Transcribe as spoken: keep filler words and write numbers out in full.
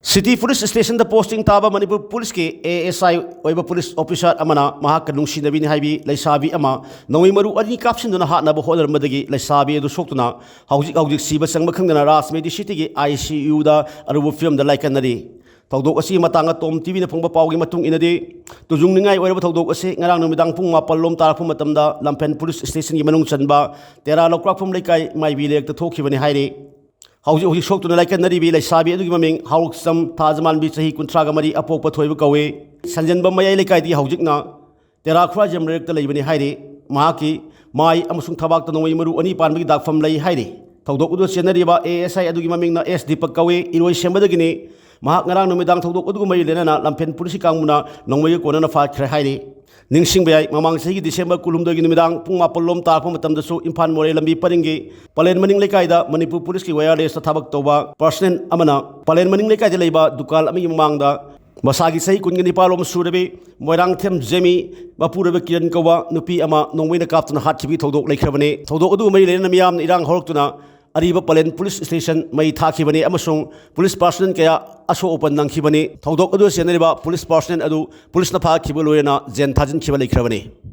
City police ꯁ꯭ꯇꯦꯁꯟꯗ posting ꯇꯥꯕ ꯃꯅꯤꯄꯨꯔ ꯄꯨꯂꯤꯁꯀꯤ A S ꯑꯥꯏ ꯑꯣꯏꯕ ꯄꯨꯂꯤꯁ ꯑꯣꯐꯤꯁꯥꯔ ꯑꯃꯅ ꯃꯍꯥꯛꯀ ꯅꯨꯡꯁꯤꯅꯕꯤꯅꯤ ꯍꯥꯏꯕꯤ ꯂꯩꯁꯥꯕꯤ ꯑꯃ ꯅꯣꯡꯃꯩ ꯃꯔꯨ ꯑꯅꯤ ꯀꯥꯞꯁꯤꯟꯗꯨꯅ ꯍꯥꯠꯅꯕ ꯍꯣꯠꯅꯔꯝꯕꯗꯒꯤ ꯂꯩꯁꯥꯕꯤ ꯑꯗꯨ ꯁꯣꯛꯇꯨꯅ ꯍꯧꯖꯤꯛ ꯍꯧꯖꯤꯛ ꯁꯤꯕ ꯆꯪꯕ ꯈꯪꯗꯅ ꯔꯥꯖꯃꯦꯗꯤ ꯁꯤꯇꯤꯒꯤ ꯑꯥꯏ ꯁꯤ ꯌꯨꯗ ꯑꯔꯨꯕ ꯐꯤꯕꯝꯗ ꯂꯥꯏꯀꯠꯅꯔꯤ꯫ ꯊꯧꯗꯣꯛ ꯑꯁꯤꯒꯤ ꯃꯇꯥꯡꯗ ꯇꯣꯝ ꯇꯤꯚꯤꯅ ꯐꯪꯕ ꯄꯥꯎꯒꯤ ꯃꯇꯨꯡ ꯏꯟꯅꯗꯤ, ꯇꯨꯖꯨꯡꯅꯤꯡꯉꯥꯏ ꯑꯣꯏꯔꯕ ꯊꯧꯗꯣꯛ ꯑꯁꯤ ꯉꯔꯥꯡ ꯅꯨꯃꯤꯗꯥꯡ ꯄꯨꯡ ꯃꯥꯄꯜ ꯂꯣꯝ ꯇꯥꯔꯛꯄ ꯃꯇꯝꯗ ꯂꯝꯐꯦꯟ ꯄꯨꯂꯤꯁ ꯁ꯭ꯇꯦꯁꯟꯒꯤ ꯃꯅꯨꯡ ꯆꯟꯕ ꯇꯦꯔꯥ ꯂꯧꯀ꯭ꯔꯥꯛꯐꯝ ꯂꯩꯀꯥꯏ ꯃꯥꯏꯕꯤ ꯂꯩꯔꯛꯇ ꯊꯣꯛꯈꯤꯕꯅꯤ ꯍꯥꯏꯔꯤ꯫ ꯍꯧꯖꯤꯛ ꯍꯧꯖꯤꯛ ꯁꯣꯛꯇꯨꯅ ꯂꯥꯏꯀꯠꯅꯔꯤꯕꯤ ꯂꯩꯁꯥꯕꯤ ꯑꯗꯨꯒꯤ ꯃꯃꯤꯡ ꯍꯥꯎꯔꯛꯆꯝ ꯊꯥꯖꯃꯥꯟꯕꯤ, ꯆꯍꯤ ꯀꯨꯟꯊ꯭ꯔꯥꯒ ꯃꯔꯤ, ꯑꯄꯣꯛꯄ ꯊꯣꯏꯕ ꯀꯧꯏ꯫ ꯁꯟꯖꯦꯟꯕꯝ ꯃꯌꯥꯏ ꯂꯩꯀꯥꯏꯗꯤ ꯍꯧꯖꯤꯛꯅ ꯇꯦꯔꯥ ꯈꯨꯔꯥꯏꯖꯝ ꯂꯩꯔꯛꯇ ꯂꯩꯕꯅꯤ ꯍꯥꯏꯔꯤ꯫ ꯃꯍꯥꯛꯀꯤ ꯃꯥꯏ ꯑꯃꯁꯨꯡ ꯊꯕꯥꯛꯇ ꯅꯣꯡꯃꯩ ꯃꯔꯨ ꯑꯅꯤ ꯄꯥꯟꯕꯒꯤ ꯗꯥꯛꯐꯝ ꯂꯩ ꯍꯥꯏꯔꯤ꯫ ꯊꯧꯗꯣꯛ ꯑꯗꯨ ꯆꯦꯟꯅꯔꯤꯕ ꯑꯦ ꯑꯦꯁ ꯑꯥꯏ ꯑꯗꯨꯒꯤ ꯃꯃꯤꯡꯅ ꯑꯦꯁ ꯗꯤꯄꯛ ꯀꯧꯏ꯫ ꯏꯔꯣꯏꯁꯦꯝꯕꯗꯒꯤꯅꯤ꯫ ꯃꯍꯥꯛ ꯉꯔꯥꯡ ꯅꯨꯃꯤꯗꯥꯡ ꯊꯧꯗꯣꯛ ꯑꯗꯨꯒ ꯃꯔꯤ ꯂꯩꯅꯅ ꯂꯝꯐꯦꯟ ꯄꯨꯂꯤꯁꯀꯤ ꯀꯥꯡꯕꯨꯅ ꯅꯣꯡꯃꯩꯒ ꯀꯣꯟꯅꯅ ꯐꯥꯈ꯭ꯔꯦ ꯍꯥꯏꯔꯤ꯫ ꯅꯤꯡꯁꯤꯡꯕ ꯌꯥꯏ, ꯃꯃꯥꯡ ꯆꯍꯤꯒꯤ ꯗꯤꯁꯦꯝꯕꯔ ꯀꯨꯟꯍꯨꯝꯗꯣꯏꯒꯤ ꯅꯨꯃꯤꯗꯥꯡ ꯄꯨꯡ ꯃꯥꯄꯜ ꯂꯣꯝ ꯇꯥꯔꯛꯄ ꯃꯇꯝꯗꯁꯨ ꯏꯝꯐꯥꯜ ꯃꯣꯔꯦ ꯂꯝꯕꯤ ꯄꯔꯤꯡꯒꯤ ꯄꯂꯦꯟ ꯃꯅꯤꯡ ꯂꯩꯀꯥꯏꯗ ꯃꯅꯤꯄꯨꯔ ꯄꯨꯂꯤꯁꯀꯤ ꯋꯥꯌꯔꯂꯦꯁꯇ ꯊꯕꯛ ꯇꯧꯕ ꯄꯥꯔꯁꯅꯦꯜ ꯑꯃꯅ ꯄꯂꯦꯟ ꯃꯅꯤꯡ ꯂꯩꯀꯥꯏꯗ ꯂꯩꯕ ꯗꯨꯀꯥꯟ ꯑꯃꯒꯤ ꯃꯃꯥꯡꯗ ꯃꯁꯥꯒꯤ ꯆꯍꯤ ꯀꯨꯟꯒ ꯅꯤꯄꯥꯜ ꯂꯣꯝ ꯁꯨꯔꯕꯤ ꯃꯣꯏꯔꯥꯡꯊꯦꯝ ꯖꯦꯃꯤ, ꯃꯄꯨꯔꯣꯏꯕ ꯀꯤꯔꯟ ꯀꯧꯕ ꯅꯨꯄꯤ ꯑꯃ ꯅꯣꯡꯃꯩꯅ ꯀꯥꯞꯇꯨꯅ ꯍꯥꯠꯈꯤꯕꯒꯤ ꯊꯧꯗꯣꯛ ꯂꯩꯈ꯭ꯔꯕꯅꯤ꯫ ꯊꯧꯗꯣꯛ ꯑꯗꯨꯒ ꯃꯔꯤ ꯂꯩꯅꯅ ꯃꯤꯌꯥꯝꯅ ꯏꯔꯥꯡ ꯍꯧꯔꯛꯇꯨꯅ ꯑꯔꯤꯕ ꯄꯂꯦꯟ ꯄꯨꯂꯤꯁ ꯁ꯭ꯇꯦꯁꯟ ꯃꯩ ꯊꯥꯈꯤꯕꯅꯤ ꯑꯃꯁꯨꯡ ꯄꯨꯂꯤꯁ ꯄꯥꯔꯁꯅꯦꯜ ꯀꯌꯥ ꯑꯁꯣꯛ ꯑꯄꯟ ꯅꯪꯈꯤꯕꯅꯤ꯫ ꯊꯧꯗꯣꯛ ꯑꯗꯨꯗ ꯆꯦꯟꯅꯔꯤꯕ ꯄꯨꯂꯤꯁ ꯄꯥꯔꯁꯅꯦꯜ ꯑꯗꯨ ꯄꯨꯂꯤꯁꯅ ꯐꯥꯈꯤꯕ ꯂꯣꯏꯅꯅ ꯖꯦꯟ ꯊꯥꯖꯤꯟꯈꯤꯕ ꯂꯩꯈ꯭ꯔꯕꯅꯤ꯫